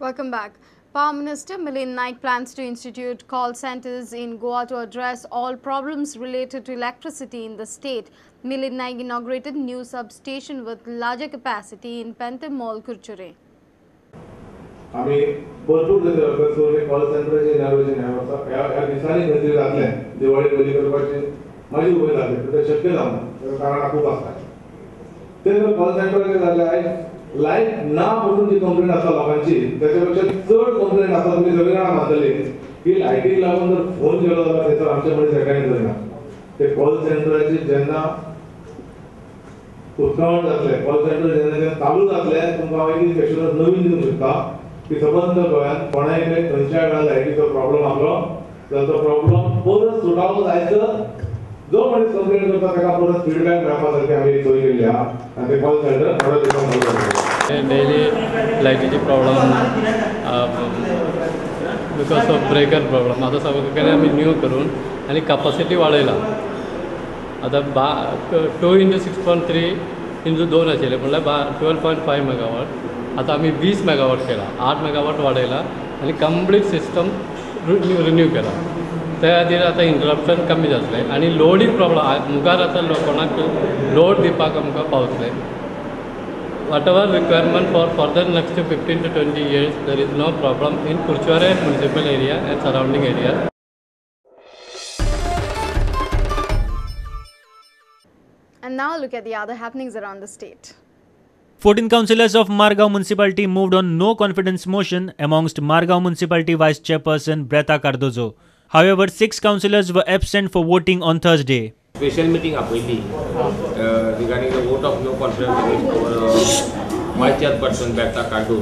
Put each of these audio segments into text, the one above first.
Welcome back. Power Minister Milind Naik plans to institute call centers in Goa to address all problems related to electricity in the state. Milind Naik inaugurated new substation with larger capacity in Pente Mall, Curchorem. आमी भरपूर call सेंटराचे inauguration ह्या वर्सा ह्या दिसांनी खंय जातलें, दिवाळी पयलीं करपाचें मागीर उबें जालें, तें शक्य जावना, ताका कारणां खूब आसता. ते कॉल सेंटराचें जालें, आयज लायट ना म्हणून जी कंप्लेन आसा लोकांची त्याच्या पेक्षा चड कंप्लेन आसा. तुमी सगळीं जाणां मानतली की लायटीक लागून जर फोन केलो जाल्यार थंयसर आमचे मनीस एकाय धरना. ते कॉल सेंटराचे जेन्ना उक्तावण जातलें, कॉल सेंटर जेन्ना जेन्ना चालू जातलें, तुमकां हांव एक एश्योरन्स नवीन दिवंक शकता की सबंद गोंयांत कोणाय कडेन खंयच्याय वेळार लायटीचो प्रॉब्लम आसलो जाल्यार तो प्रॉब्लम परत सुटावो जायसर जो मनीस कंप्लेन करता ताका परत फिडबॅक मेळपा सारकी आमी सोय केल्ली आहा आनी ते कॉल सेंटर थोड्या दिसांक चालू जातलें. डेली लायटीची problem because of breaker problem आतां सगळें आमी न्यू करून आनी कॅपासिटी वाडयला. आतां 2 × 6.3 × 2 आशिल्लें म्हणल्यार 12.5 मेगावॉट, आतां आमी 20 मेगावॉट केला, 8 मेगावॉट वाडयला आनी कंप्लीट सिस्टम रिन्यू केला. त्या खातीर आतां इंटरप्शन कमी जातलें आनी लोडींग प्रॉब्लम मुखार आतां कोणाक लोड दिवपाक आमकां पावतलें. Whatever requirement for further next 15 to 20 years, there is no problem in Curchorem municipal area and surrounding area. And now look at the other happenings around the state. 14 councillors of Margao Municipality moved on no confidence motion amongst Margao Municipality Vice Chairperson Breta Cardozo. However, 6 councillors were absent for voting on Thursday. Special meeting आपयली regarding the vote of no confidence against our vice chairperson Berta Cardozo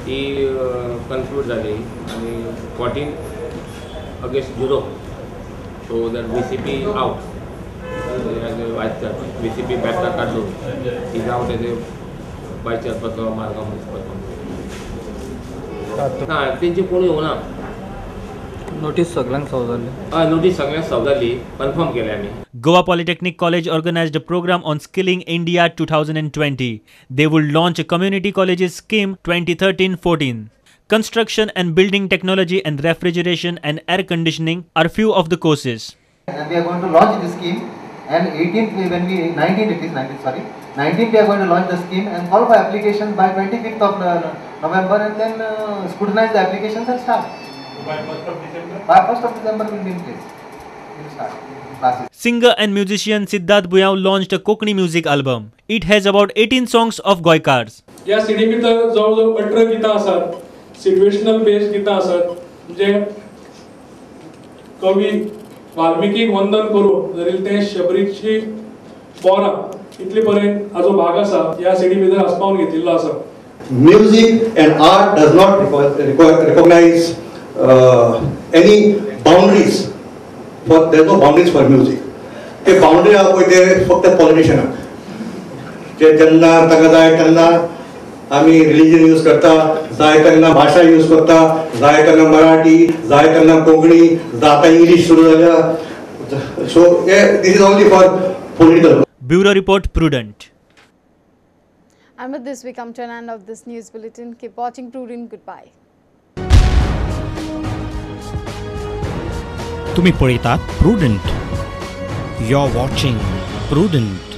ती conclude जाली आनी 14 against 0, so that VCP out as a vice chairperson. VCP Berta Cardozo is out as a vice chairperson of Margao municipal council. ना तेंची कोण येवना. Notice सगळ्यांक सर्व जाली. हय, नोटीस सगळ्यांक सर्व जाली, कन्फर्म केले आमी. Goa Polytechnic College organized a program on Skilling India 2020. They will launch a community colleges scheme 2013-14. Construction and building technology and refrigeration and air conditioning are few of the courses. And we are going to launch this scheme, and 18th when we 19th it is 19th sorry 19th we are going to launch the scheme and call for applications by 25th of November, and then scrutinize the applications and start. By 1st of December? By 1st of December will be in place. We will start classes. Singer and musician Siddharth Buyao launched a Kokani music album. It has about 18 songs of Goikars. या CD भितर जवळजवळ 18 गितां आसात, situational based गितां आसात, म्हणजे कवी वाल्मिकीक वंदन करून धरिल्लें तें शबरीची बोरां इतले पर्यंत हाजो भाग आसा ह्या सीडी भितर आस्पावन घेतिल्लो आसा. Music and art does not recognize any boundaries. For there is no boundaries for music. ते बाउंड्री आहा पळय ते फक्त पॉलिटिशियनाक, ते जेन्ना तांकां जाय तेन्ना आमी रिलीजन यूज करता, जाय तेन्ना भाशा यूज करता, जाय तेन्ना मराठी, जाय तेन्ना कोंकणी, आतां इंग्लीश सुरू जाल्या. So this is only for political. Bureau report, Prudent. And with this we come to an end of this news bulletin. Keep watching Prudent. Goodbye. तुम्ही पळयतात Prudent. You are watching Prudent.